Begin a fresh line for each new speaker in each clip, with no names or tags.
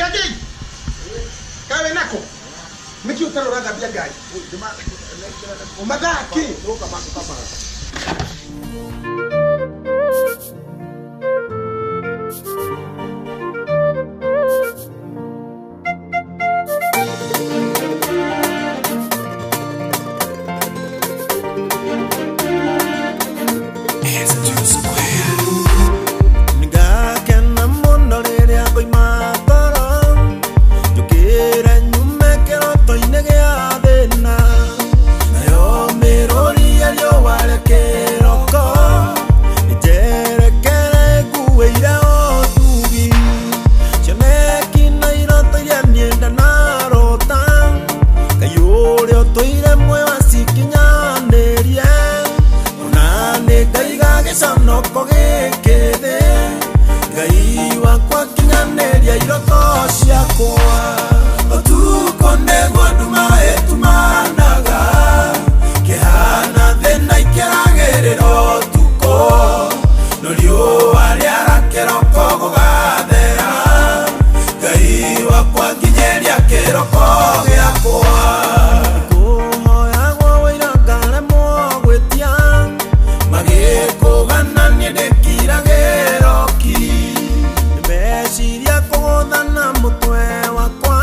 Kĩangĩi kawe nako nĩkĩ ũtarĩ ũrathambia ngari mathaa kĩ?
Nĩngakena mũno rĩrĩa ngoima toro, njũkĩre nyume kĩroto-inĩ gĩa thĩna, nayo mĩrũri ya riũa rĩa kĩroko ĩnjerekere nguĩire ũtugi, cioneki na iroto iria niĩ ndanarota, Ngai ũrĩa ũtũire muoyo acikinyanĩrie, ona nĩ ngaiga gĩconoko gĩkĩ thĩ, Ngai wakwa kinyanĩria iroto ciakwa. Ũtukũ nĩguo nduma ĩtumanaga, kĩhana thĩna ikĩragĩrĩra ũtukũ, no riũa rĩara kĩroko gũgathera, Ngai wakwa nginyĩria kĩroko gĩakwa. Kũhoyagwo wũira ngaremwo gwĩtia, magĩkũgana niĩ ndĩkiragĩra ki, meciria kũgũthana mũtwe wakwa,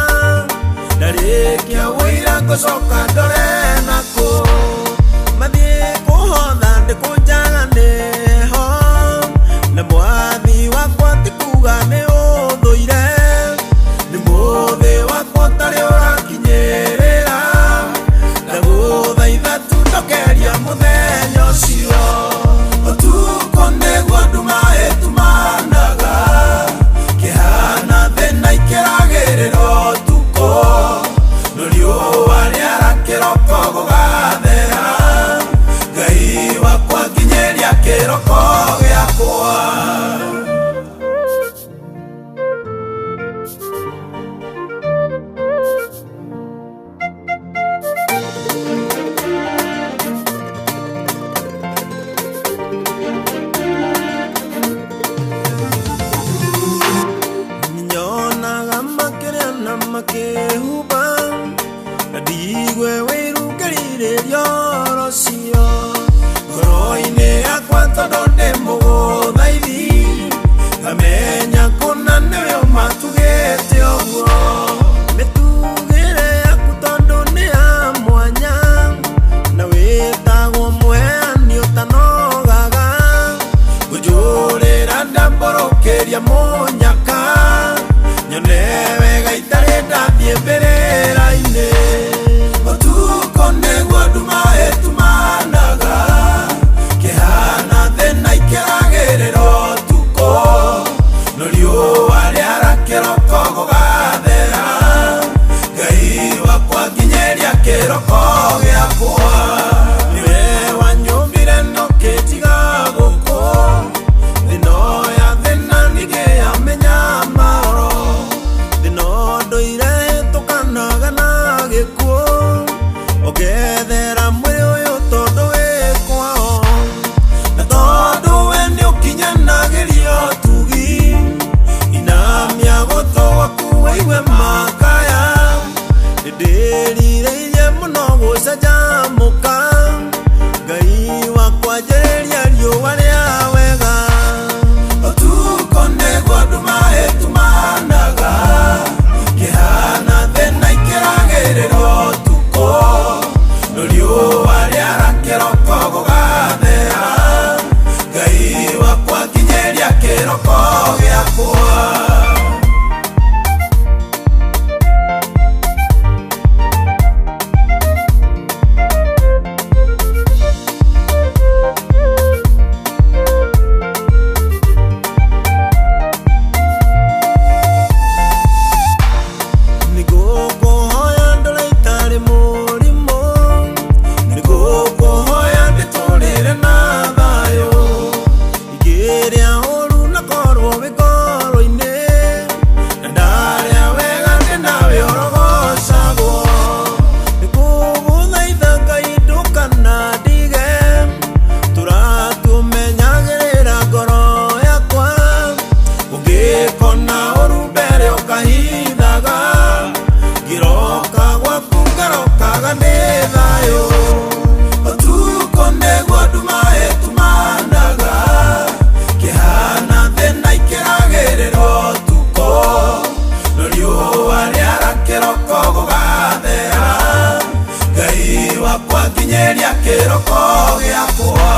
ndarĩkia wũira ngũcoka ndore nakũ, mathiĩ kũhotha ndĩkũnjaga nĩho, na mwathi wakwa ti kuga nĩ ũthũire, nĩ mũthĩ wakwa ũtarĩ ũrakinyĩrĩra, ndagũthaitha tu ndokeria mũthenya ũcio. Ũtukũ nĩguo nduma ĩtumanaga, kĩhana thĩna ikĩragĩrĩra ũtukũ, no riũa rĩara kĩroko gũgathera, Ngai wakwa nginyĩria kĩroko gĩakwa. Nyonaga makĩrĩa na makĩhuba, na ndigue wĩiru ngĩrirĩria oro cio, ngoro-inĩ yakwa tondũ ndĩ mũgũthaithi, ngamenya kũna nĩwe ũmatugĩte ũguo, mĩtugĩre yaku tondũ nĩ ya mwanya, na wĩtagwo mũheani ũtanogaga, ngũnjũrĩra ndambũrũkĩria mũnyaka, nyone wega itarĩ ndathiĩ mbĩrĩra-inĩ. Ũtukũ nĩguo nduma ĩtumanaga, kĩhana thĩna ikĩragĩrĩra ũtukũ, no riũa rĩara kĩroko gũgathera, Ngai wakwa nginyĩria kĩroko gĩakwa. Nĩwe wanyũmbire na ũkĩnjiga gũkũ, thĩno ya thĩna ningĩ ya mĩnyamaro, thĩna ndũire hĩtũkanaga na gĩkuũ, ũngethera mwĩrĩ ũyũ tondũ wĩ kwao, na tondũ we nĩũkinyanagĩria ũtugi, inamia gũtũ gwaku wĩigue makaya, nĩndĩrirĩirie mũno gũcanjamũka, Ngai wakwa njĩrĩria riũa rĩa wega. Ũtukũ nĩguo nduma ĩtumanaga, kĩhana thĩna ikĩragĩrĩra ũtukũ, no riũa rĩara kĩroko gũgathera, Ngai wakwa nginyĩria kĩroko gĩakwa. Nĩngũkũhoya ndore itarĩ mũrimũ, nĩngũkũhoya ndĩtũrĩre na thayũ, ingĩrĩa ũru na korwo wĩ ngoro-inĩ, na ndarĩa wega ndĩ nawe ũrogocagwo, nĩngũgũthaitha Ngai ndũkanandige, tũratumenyagĩrĩra ngoro yakwa, ũngĩkona ũru mbere ũkahi nĩ thayũ. Ũtukũ nĩguo nduma ĩtumanaga, kĩhana thĩna ikĩragĩrĩra ũtukũ, no riũa rĩara kĩroko gũgathera. Ngai wakwa nginyĩria kĩroko gĩakwa.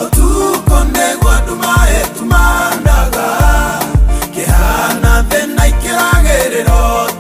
Ũtukũ nĩguo nduma ĩtumanaga, kĩhana thĩna ikĩragĩrĩra ũtukũ.